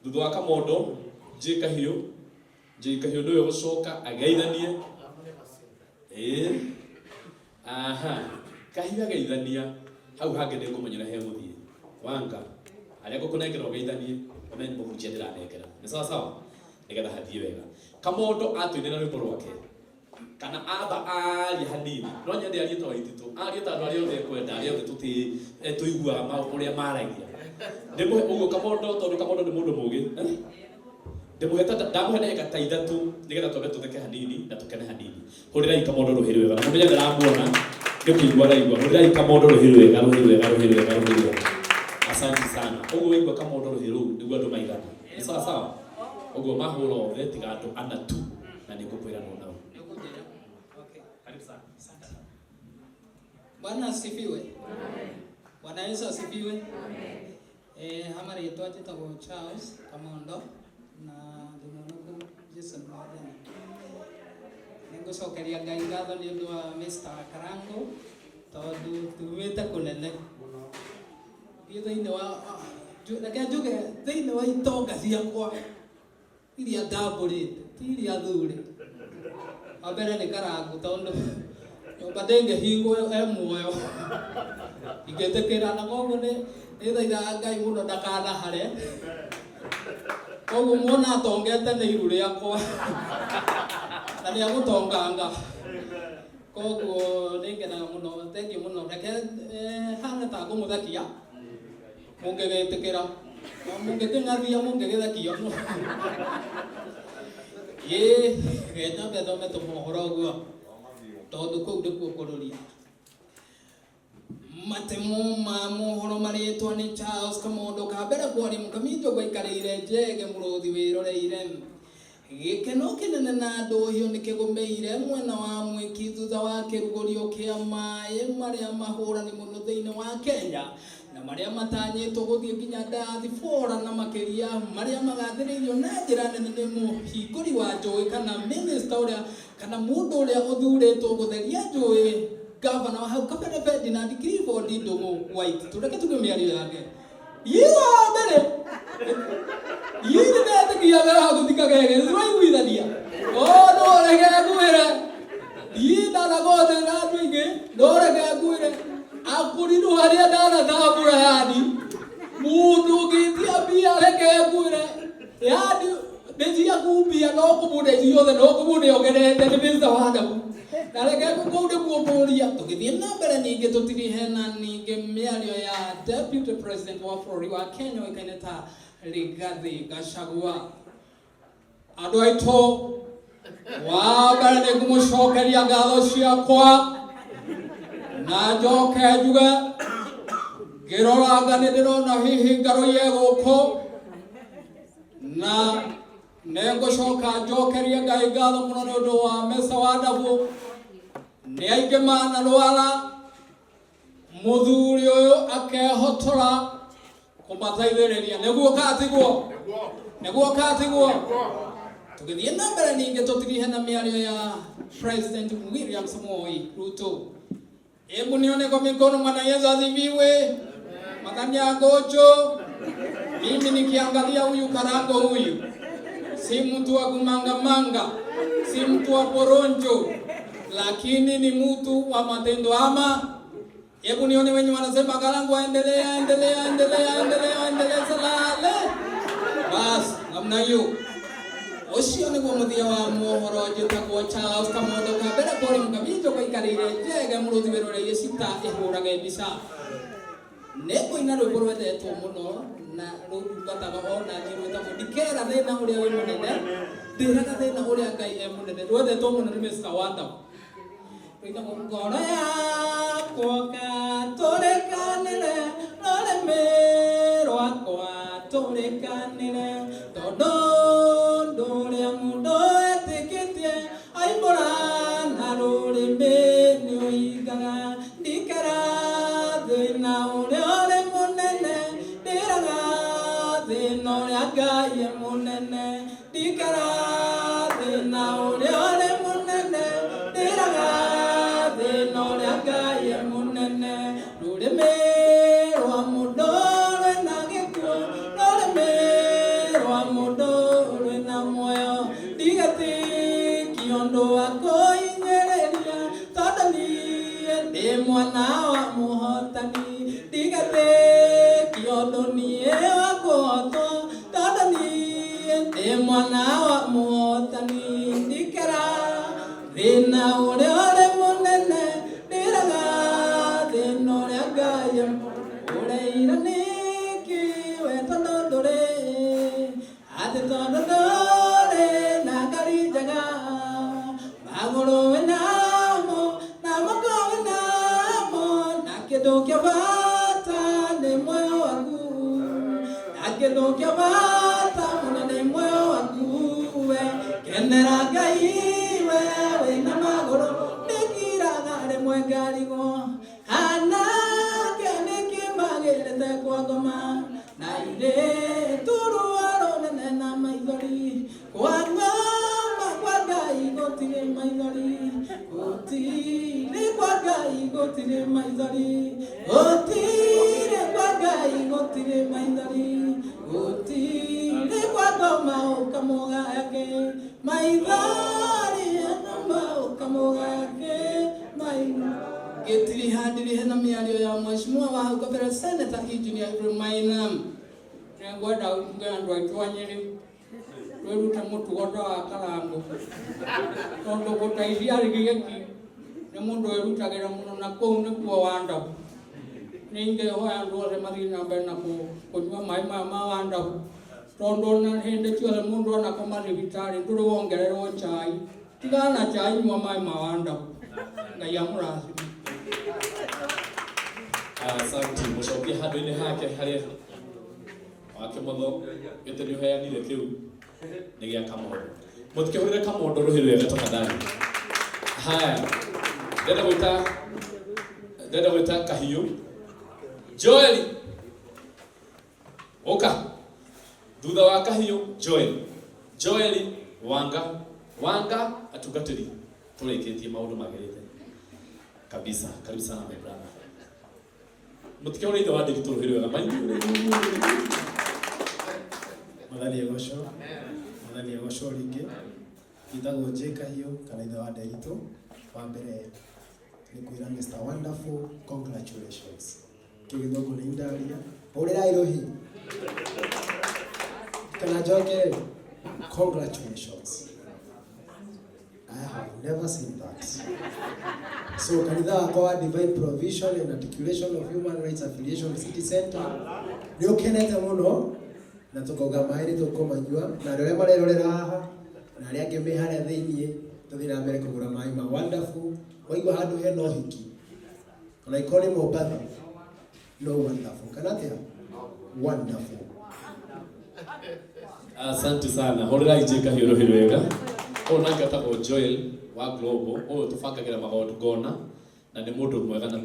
Thutha wa Kamondo, J Kahiũ, J Kahiũ nĩwe ũgũcoka ageithanie. Ĩĩ. Aha. Kahiũ ageithania, hau hangĩ nĩ ngũmenya ũrĩa hegũthiĩ. Wanga, arĩa ngũkũnengera ũgeithanie, ũmenye nĩ mũhunjia ndĩranengera. Nĩ sawa sawa? Nĩgetha hathiĩ wega. Kamondo atũinĩra rwĩmbo rwake, kana amba arie hanini, no nyende arie ta Waititũ, arie ta andũ arĩa othe ekwenda, arĩa othe tũtĩ tũiguaga ũrĩa maragia. Ndĩmũhe ũguo Kamondo tondũ Kamondo nĩ mũndũ mũgĩ. Eh? Ndĩmũhe ta ndamũhe ndagĩka ta ithatũ nĩgetha twambe tũtheke hanini na tũkene hanini. Hũrĩrai Kamondo rũhĩ rwega na mũmenye ndaramuona nĩ kũigua araigua. Hũrĩrai Kamondo rũhĩ rwega, rũhĩ rwega, rũhĩ rwega, rũhĩ rwega. Asante sana. Ũguo waigua Kamondo rũhĩ rũu nĩguo andũ maigana. Nĩ sawa sawa? Ũguo mahũra othe tiga andũ ana tu na nĩ ngũkwĩra no nao. Karibu sana. Bwana asifiwe. Bwana Yesu asifiwe. Amarĩtwa njĩtagwo Charles Kamondo na ndĩ mũhonoku Jesu nĩ Mwathani. Nĩ ngũcokeria Ngai ngatho nĩ ũndũ wa Mr. Karango tondũ tumĩte kũnene. Niĩ thĩinĩ wa reke njuge thĩinĩ wa itonga ciakwa iria ndambũrĩte ti iria thure. Wa mbere nĩ Karangũ tondũ nyũmba ndĩngĩhingwo e muoyo ingĩtĩkĩra na koguo nĩ nĩthaithaga Ngai mũno ndakanahare. Koguo muona atongete nĩ iru rĩakwa na nĩ egũtonganga. Koguo nĩ ngenaga mũno, thengiũ mũno. Reke hane ta ngũmũthekia mũngĩgĩtĩkĩra na mũngĩkĩng'athia mũngĩgĩthekio. Ĩĩ reke nyambe thome tũmohoro ũguo tondũ kũu nĩkuo kũrũria. Matemo ma mohoro marĩtwa nĩ Charles Kamondo ka mbere kwari mũkami njogu aikarĩire njege mũrũthi wĩroreire. Gĩkeno kĩnene na ndũhiũ nĩ kĩgũmĩire mwena wa Mwĩki thutha wa kĩrugũrio kĩa maĩ marĩa mahũrani mũno thĩinĩ wa Kenya na marĩa matanyĩtwo gũthiĩ nginya diaspora na makĩria marĩa magathĩrĩirio na njĩra nene nĩ mũhingũri wa njũĩ kana minister ũrĩa kana mũndũ ũrĩa ũthurĩtwo gũtheria njũĩ gavana wa hau kabere Ferdinand Clifford Ndũng'ũ Waititu. Reke tuge mĩario yake. Yiwa mbere. Yini ndetĩkia gũthika gege nĩtũraiguithania. O no reke ngwĩre. Niĩ ndanakorwo ndĩ na andũ aingĩ no reke ngwĩre akũrinũ harĩa ndanatambũra yani mũndũ ũngĩtia mbia reke ngwĩre yani nĩ ciaku mbia no kũmũne ciothe no kũmũne ongerete nĩ Mr. Wadamu na reke kũu nĩguo kũria tũgĩthiĩ na mbere ningĩ tũtirihe na ningĩ mĩario ya Deputy President wa bũrũri wa Kenya ũĩkaine ta Rigathi Gachagua. Andũ aitũ, wa mbere nĩ ngũmũcokeria ngatho ciakwa na njoke njuge ngĩroranga nĩ ndĩrona hihi ngarũiye gũkũ na nĩ ngũcoka njokerie Ngai ngatho mũno nĩ ũndũ wa Mr. Wonderful nĩ aingĩ manarwara Mũthuri ũyũ akehotora kũmateithĩrĩria nĩguo katiguo nĩguo katiguo tũgĩthiĩ na mbere ningĩ tũtirihe na mĩario ya President William Samoei Ruto. Hebu nione kwa mikono. Bwana Yesu asifiwe. Makanya gocho. Mimi nikiangalia huyu Karango huyu si mtu wa kumangamanga, si mtu wa poronjo, lakini ni mtu wa matendo. Ama hebu nione wenye wanasema Karango aendelee, aendelee, aendelee, aendelee, aendelee, salale. Bas, namna hiyo. Ũcio nĩguo mũthia wa mohoro njĩtagwo Charles Kamondo ka mbere kũrĩ mũkaminjo gũikarĩire njege mũrũthi wĩroreire cita ĩhũrage mbica. Nĩ ngũina rwĩmbo rwendetwo mũno na rũndungataga o na niĩ rwĩtagwo ndikera thĩna ũrĩa wĩ mũnene ndĩraga thĩna ũrĩa Ngai e mũnene rwendetwo mũno nĩ Mr. Wonderful. Rwĩtagwo ngoro yakwa katũrĩkanĩre rũrĩmĩ rwakwa tũrĩkanĩre tondũ ũndũ ũrĩa mũndũ etĩkĩtie aimbũra na rũrĩmĩ nĩ ũhingaga ndikera thĩna ũrĩa ũrĩ mũnene ndĩraga thĩna ũrĩa Ngai e mũnene ndikera thĩna ũrĩa ũrĩ mũnene ndĩraga thĩna ũrĩa Ngai e mũnene rũrĩmĩ rwa mũndũ rwĩna gĩkuũ rũrĩmĩ rwa Mwana wa mũhotani ndikera thĩna ũrĩa ũrĩ mũnene ndĩraga thĩna ũrĩa Ngai ũreira nĩkĩ we tondũ ndũrĩ atĩ tondũ ndũrĩ na ngari njega magũrũ wĩnamo na moko wĩnamo na kĩndũ kĩa bata nĩ muoyo waku na kĩndũ kĩa bata mũno nĩ muoyo waku we kenera Ngai we wĩna magũrũ nĩngiraga rĩmwe ngarigwo anake nĩkĩ magĩrĩte kwa ngoma na irĩtu ruo rũnene na maithori kwa ngoma kwa Ngai gũtirĩ maithori gũtirĩ kwa Ngai gũtirĩ maithori gũtirĩ kwa Ngai gũtirĩ maithori gũtirĩ kwa ngoma ũkamũgayake maithori ngoma ũkamũgayake maithori gĩtiriha ndirihe na mĩario ya mheshimiwa wa hau kabere Senator Engineer Ibrahim Maina. Nĩngwenda njuge andũ aitũ a Nyĩrĩ twĩrute mũtugo ta wa Karangũ tondũ gũteithia rigĩki nĩ mũndũ wĩrutagĩra mũno na kũu nĩkuo Wandabu. Ningĩhoya andũ othe mathiĩ na mbere na kũnyua maĩ maya ma Wandabu tondũ ona hĩndĩ ciothe mũndũ anakoma thibitarĩ ndũrĩ wongererwo chai tigana na chai nyua maĩ ma Wandabu. Ngai amũrathime. Asante mũcokie handũ-inĩ hake harĩa wake motho gĩtĩ nĩ ũheanire kĩu nĩ gĩa Kamondo. Mũtikĩhũrĩre Kamondo rũhĩ rwega tafadhali. Haya, ndĩrenda gwĩta Kahiũ Joel ũka thutha wa Kahiũ. Joel Joel Wanga Wanga atungatĩri tũrĩkĩtie maũndũ magĩrĩte kabisa. Karibu sana, my brother. Mũtikĩhũrĩre ithe wa Ndĩritũ rũhĩ rwega mai. Mwathani agocwo. Mwathani agocwo rĩngĩ. Njĩtagwo J Kahiũ kana ithe wa Nderitu. Wa mbere nĩ kwĩra Mr Wonderful, congratulations. Kĩu gĩthũngũ nĩ indaria. Hũrĩrai rũhĩ kana njoke. Congratulations. I have never seen that. So kanitha wakwa wa Divine Provision and Articulation of Human Rights Affiliation City Center nĩ ũkenete mũno na tũkauga maĩ nĩ tũkũmanyua na andũ arĩa marerorera haha na arĩa angĩ me harĩa thĩiniĩ tũthiĩ na mbere kũgũra maĩ ma Wonderful. Waigua handũ hena ũhiki ona ikorwo nĩ Mombatha no Wonderful kana atĩa Wonderful. Asante sana. Hũrĩrai J Kahiũ rũhĩ rwega. Ũyũ nake etagwo Joel wa Global. Ũyũ tũbangagĩra magongona na nĩ mũndũ mwega na